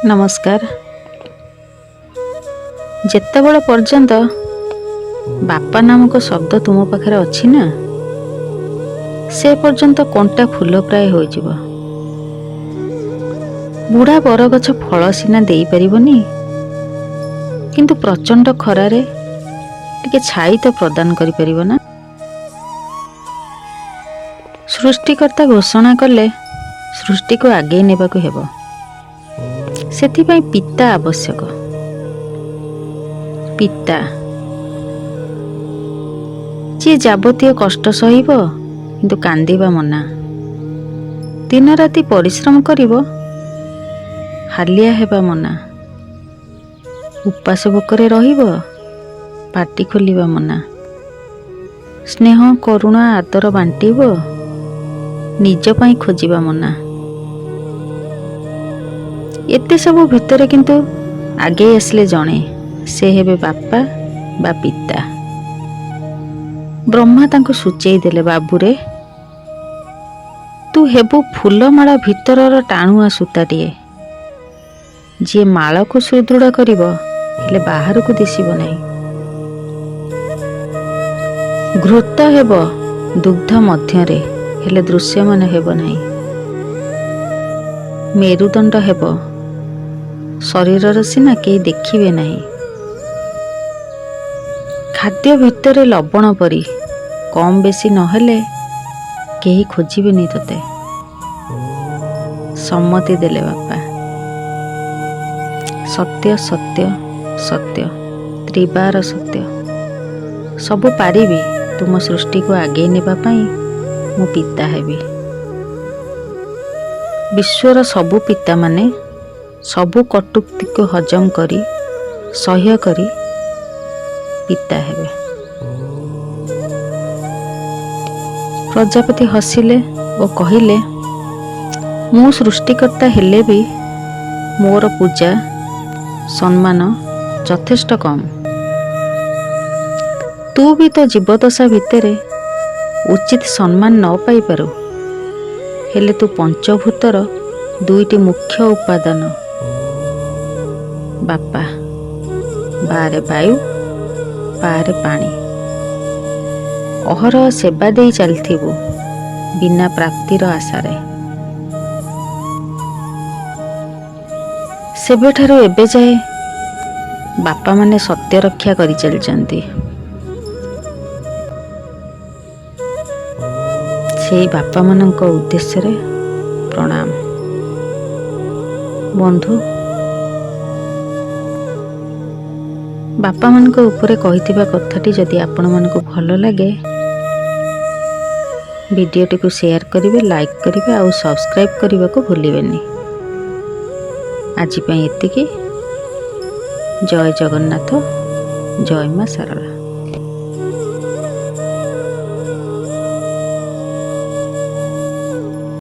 ନମସ୍କାର। ଯେତେବେଳେ ପର୍ଯ୍ୟନ୍ତ ବାପା ନାମକ ଶବ୍ଦ ତୁମ ପାଖରେ ଅଛି ନା, ସେ ପର୍ଯ୍ୟନ୍ତ କଣ୍ଟା ଫୁଲ ପ୍ରାୟ ହୋଇଯିବ। ବୁଢ଼ା ବରଗଛ ଫଳ ସିନା ଦେଇପାରିବନି, କିନ୍ତୁ ପ୍ରଚଣ୍ଡ ଖରାରେ ଟିକେ ଛାଇ ତ ପ୍ରଦାନ କରିପାରିବ ନା। ସୃଷ୍ଟିକର୍ତ୍ତା ଘୋଷଣା କଲେ ସୃଷ୍ଟିକୁ ଆଗେଇ ନେବାକୁ ହେବ, ସେଥିପାଇଁ ପିତା ଆବଶ୍ୟକ। ପିତା ଯିଏ ଯାବତୀୟ କଷ୍ଟ ସହିବ, କିନ୍ତୁ କାନ୍ଦିବା ମନା। ଦିନ ରାତି ପରିଶ୍ରମ କରିବ, ହାଲିଆ ହେବା ମନା। ଉପାସ ଭୋକରେ ରହିବ, ପାଟି ଖୋଲିବା ମନା। ସ୍ନେହ, କରୁଣା, ଆଦର ବାଣ୍ଟିବ, ନିଜ ପାଇଁ ଖୋଜିବା ମନା। ଏତେ ସବୁ ଭିତରେ କିନ୍ତୁ ଆଗେଇ ଆସିଲେ ଜଣେ, ସେ ହେବେ ବାପା ବା ପିତା। ବ୍ରହ୍ମା ତାଙ୍କୁ ସୂଚେଇ ଦେଲେ, ବାବୁରେ, ତୁ ହେବୁ ଫୁଲମାଳ ଭିତରର ଟାଣୁଆ ସୂତାଟିଏ, ଯିଏ ମାଳକୁ ସୁଦୃଢ଼ କରିବ, ହେଲେ ବାହାରକୁ ଦିଶିବ ନାହିଁ। ଘୃତ ହେବ ଦୁଗ୍ଧ ମଧ୍ୟରେ, ହେଲେ ଦୃଶ୍ୟମାନ ହେବ ନାହିଁ। ମେରୁଦଣ୍ଡ ହେବ ଶରୀରର ସିନା, କେହି ଦେଖିବେ ନାହିଁ। ଖାଦ୍ୟ ଭିତରେ ଲବଣ ପରି କମ୍ ବେଶୀ ନହେଲେ କେହି ଖୋଜିବେନି ତୋତେ। ସମ୍ମତି ଦେଲେ ବାପା। ସତ୍ୟ, ସତ୍ୟ, ସତ୍ୟ, ତ୍ରିବାର ସତ୍ୟ। ସବୁ ପାରିବି, ତୁମ ସୃଷ୍ଟିକୁ ଆଗେଇ ନେବା ପାଇଁ ମୁଁ ପିତା ହେବି। ବିଶ୍ୱର ସବୁ ପିତାମାନେ ସବୁ କଟୁକ୍ତିକୁ ହଜମ କରି, ସହ୍ୟ କରି ପିତା ହେବେ। ପ୍ରଜାପତି ହସିଲେ ଓ କହିଲେ, ମୁଁ ସୃଷ୍ଟିକର୍ତ୍ତା ହେଲେ ବି ମୋର ପୂଜା ସମ୍ମାନ ଯଥେଷ୍ଟ କମ୍। ତୁ ବି ତୋ ଜୀବଦଶା ଭିତରେ ଉଚିତ ସମ୍ମାନ ନ ପାଇପାରୁ, ହେଲେ ତୁ ପଞ୍ଚଭୂତର ଦୁଇଟି ମୁଖ୍ୟ ଉପାଦାନ ବାପା। ବାରେ ବାୟୁ, ପାରେ ପାଣି। ଅହରହ ସେବା ଦେଇ ଚାଲିଥିବୁ ବିନା ପ୍ରାପ୍ତିର ଆଶାରେ। ସେବେଠାରୁ ଏବେ ଯାଏ ବାପାମାନେ ସତ୍ୟ ରକ୍ଷା କରି ଚାଲିଛନ୍ତି। ସେଇ ବାପାମାନଙ୍କ ଉଦ୍ଦେଶ୍ୟରେ ପ୍ରଣାମ। ବନ୍ଧୁ, ବାପାମାନଙ୍କ ଉପରେ କହିଥିବା କଥାଟି ଯଦି ଆପଣମାନଙ୍କୁ ଭଲ ଲାଗେ, ଭିଡ଼ିଓଟିକୁ ସେୟାର କରିବେ, ଲାଇକ୍ କରିବେ ଆଉ ସବସ୍କ୍ରାଇବ୍ କରିବାକୁ ଭୁଲିବେନି। ଆଜି ପାଇଁ ଏତିକି। ଜୟ ଜଗନ୍ନାଥ, ଜୟ ମା ଶାରଳା।